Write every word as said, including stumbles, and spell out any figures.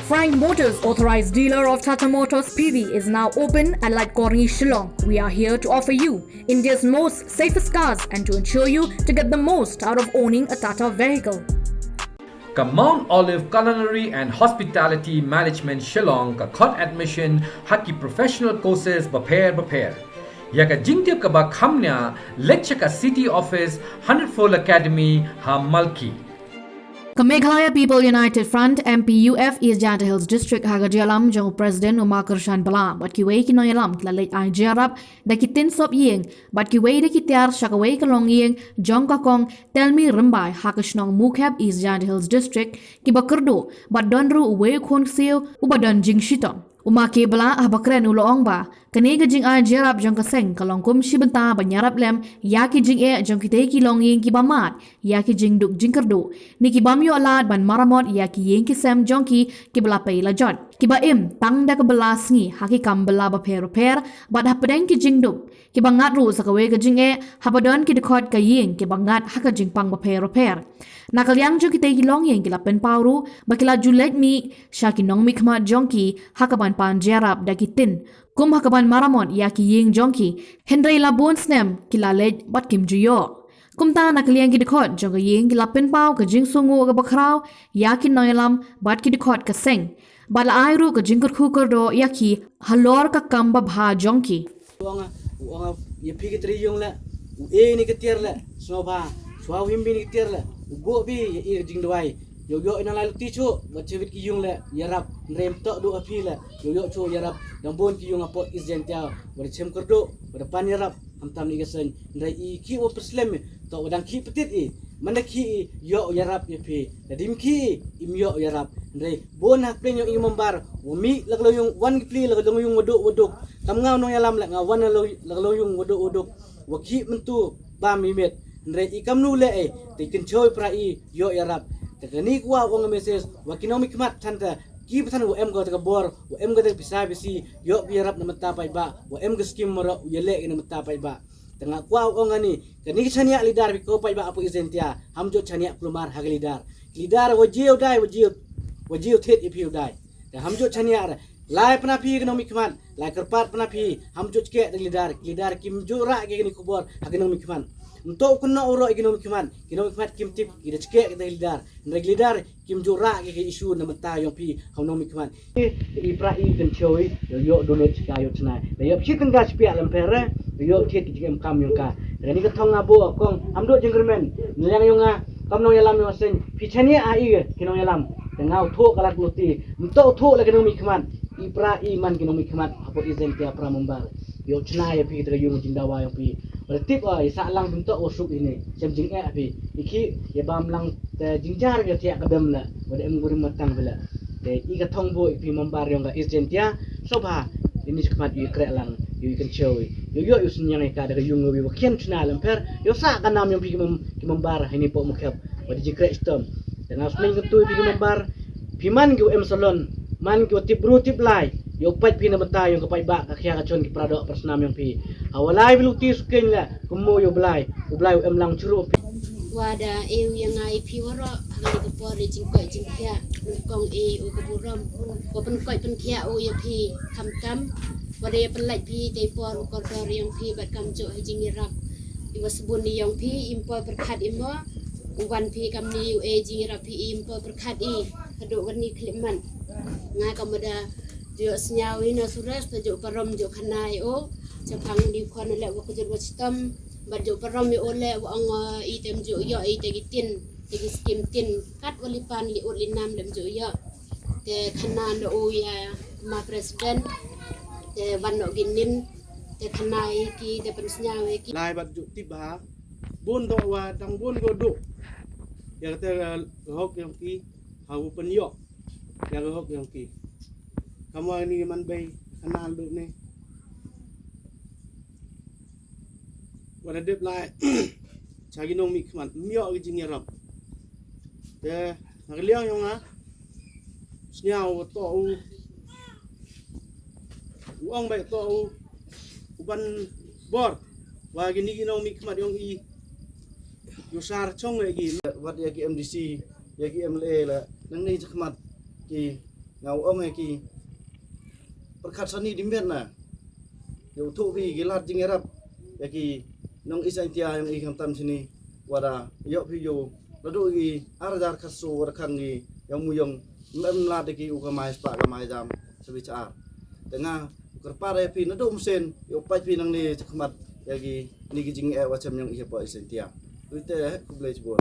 Frank Motors, authorized dealer of Tata Motors P V, is now open at Laitkor Ni, Shillong. We are here to offer you India's most safest cars and to ensure you to get the most out of owning a Tata vehicle. Ka Mount Olive Culinary and Hospitality Management Shillong ka khot admission ha ki professional courses bapher bapher. Ïa ka jingtip kaba kham nia, leit sha ka City Office, Hundred Full Academy ha Malki. Ka Meghalaya People United Front, M P U F, East Jaintia Hills District ha ka jingïalam jong u President u Makyrshan Bala bad kiwei ki nongïalam ki la leit ai jingïarap da ki tin sop ïing bad kiwei da ki tiar sha kawei ka longïing jong ka Kong Telmi Rymbai ha ka shnong Mukhep, East Jaintia Hills District, kiba kyrduh bad don ruh uwei u khun ksiew uba don jingshitom. U Ma K Bala haba kren u la ong ba kane ka jingai jingïarap jong ka seng ka long kum shi bynta ban ïarap lem ïa ki jingeh jong kitei ki longïing kiba mad ïa ki jingduk jingkyrduh ne ki bym ïoh lad ban maramot ïa ki ïing ki sem jong ki kiba la pei la jot, kiba im tang da ka bylla sngi ha ki kam bylla bapher bapher bad hapdeng ki jingduk kiba ngat ruh sa kawei ka jingeh haba don ki dkhot ka ïing kiba ngat ha ka jingpang bapher bapher. Na ka liang jong kitei ki longïing ki la pynpaw ruh ba ki la ju leit mih sha ki nongmihkhmat jong ki ha kaban pan jingïarap da ki tin kum ha kaban maramot ïa ki ïing jong ki, hynrei la bun snem ki la leit bad kim ju ïoh. Kumta na ka liang ki dkhot jong ka ïing ki la pynpaw ka jingsngewnguh kaba khraw ïa ki nongïalam bad ki dkhot ka seng bad la ai ruh ka jingkyrkhu kyrdoh ïa ki halor ka kam babha jong ki. U ong, u ong ïa phi ki trai ïung leh, u e ïa kane ka tiar leh, sngewbha shuwa u im bha ïa kane ka tiar leh, u buh bha ïa i ka jingduwai. Ïoh ïoh i nang lai lynti shuh bad sha bit ki ïung leh ïarap, hynrei ym toh duh ha phi leh, ïoh ïoh shuh ïarap dang bun ki ïung hapoh East Jaintia bad shem kyrduh bad pan ïarap. Khamtam ïa ka seng, hynrei i khih wa pyrslem, toh wa dang khih pyrtit i. Manda khih i, ïoh ïarap ïa phi. Da dim khih i, im ïoh ïarap. Hynrei bun ha pdeng ïong i member wa mih la ka long ïung, wan ki pli la ka long ïung wa duk wa duk. Kam nga u nongïalam leh, nga wan la ka long ïung wa duk wa duk, wa khih mynta ba mih miet. Hynrei i kam nu leh ei, te i kynchew i pra i ïoh ïarap. Te kane kwah ong ka message wa ki nongmihkhmat than, te ki ba than wa em kata ka bor, wa em kata ka pisa pisi, ïoh ki ïarap na bynta paidbah, wa em ka skim marok u ïaleh na bynta paidbah. Te nga kwah ong kane, kane ka shaniah leader phi ko paidbah hapoh East Jaintia, ham ju shaniah kulmar ha ka leader. Leader wa jia u dai, wa jia, wa jia u thied ïa phi u dai. Te ham ju shaniah re. Lai pynaphi ki nongmihkhmat, lai kyrpad pynaphi, ham ju shkeh da ki leader, ki leader kim ju rah ïa kane ka khubor ha ki nongmihkhmat. Ym toh u kynnoh u rah ïa ki nongmihkhmat, ki nongmihkhmat kim tip, ki da shkeh da ki leader. Hynrei ki leader kim ju rah ïa ki issue na bynta ïong phi ha u nongmihkhmat. I pra i kynchew i, ïoh ïoh download shika ïoh chna. Da ïoh shi tyngka shi piah lem pher, ïoh thied ki jingim kam ïong ka. Da kane ka thong nga buh kong, ham duh jingkyrmen. Naliang ïong nga, kam nongïalam ïong seng, phi shaniah ha i ki nongïalam. Te nga u thoh ka lad luti, ym toh u thoh la ki nongmihkhmat. I pra i man ki nongmihkhmat hapoh East Jaintia pra member. Ïoh chna ïa phi kata ka ïung jingdawa ïong phi. Wa da tip wa i sah lang phi ym toh wa suk ine. Shem jingeh phi. I khih ïa bam lang te jingjar ka thiah ka dem la. Wa da em gurim matang phi la. Te i ka thong buh ïa phi member ïong ka East Jaintia. Sngewbha ine shi khmat ïoh i kreh lang. Ïoh i kynchew i. Ïoh ïoh ïoh synñiang ïa ka da ka ïung ïoh i wa khian chna lem pher. Ïoh sah ka nam ïong phi ki mem-, ki member ha ine poh Mukhep. Wa da jingkreh shitom. Te nga u sngewbha kyntu ïa phi ki member. Phi man ki wa em salon, man ki wa tip bru tip lai, ïa u pait phi na bynta ïong ka paidbah ka khia ka chon ki para doh para snam ïong phi. Ha wa lai phi luti sukeng la, kumno ïa u Blai, u Blai u em lang churu phi. Wa da e u ïa nga ïa phi waroh, ha kane ka por ïa jingkoit jingkhiah, u kong e u ka burom, wa pynkoit pynkhiah u ïa phi khamtam, wa da ïa pynlait phi te por u kordor ïong phi bad kam juh ha jingïarap. I wa sbun ïong phi, im poi pyrkhat im mo, u wan phi kam ni u e jingïarap phi im poi pyrkhat i. Haduh kane khlem man. Nga ka mada ju sñiaw i na Suresh, ta ju parom ju khana i o. Chaphang ni khon le wa kujut wa chitom. Bad ju parom i o le wa ong, eh, i tem ju yo i te ki tin, te ki skim tin. Kat wa li pan li ut li nam lem ju yo. Te khana no u ya ma president. Te wan no ginin. Te khana i ki, te pynsñiaw i ki. Lai bad ju tip ha. Bun do wa dang bun go do. Ya te, eh, hok yang ki. Ha u pynïoh ïa ka hok ïong ki. Ka mut ni man bei ka nal du ne. Wa da dep lai cha ki nongmihkhmat, ym ïoh ki jingïarap. Te na ka liang ïong nga, sñiaw to u, u ong bai to u, u ban bor wa kini ki nongmihkhmat ïong i. Ïoh sar chong ïa ki, wat ïa ki M D C, ïa ki M L A la, nangne chakhmat ki Nga u ong ïa ki pyrkhat sani di met na. Ïa u thuh phi ki lad jingïarap ïa ki nong East Jaintia ïong i khamtam shini. Wada ïoh phi ïoh naduh ki ar hajar khatsaw wada khang ki ïong mu ïong, mem lad ïa ki u kamai spah kamai jam sabi char. Te nga u kyrpad ïa phi naduh mynsiem ïa u pait phi nangne chakhmat ïa ki ni ki jingeh wa chem ïong i hapoh East Jaintia. Te khublei chibun.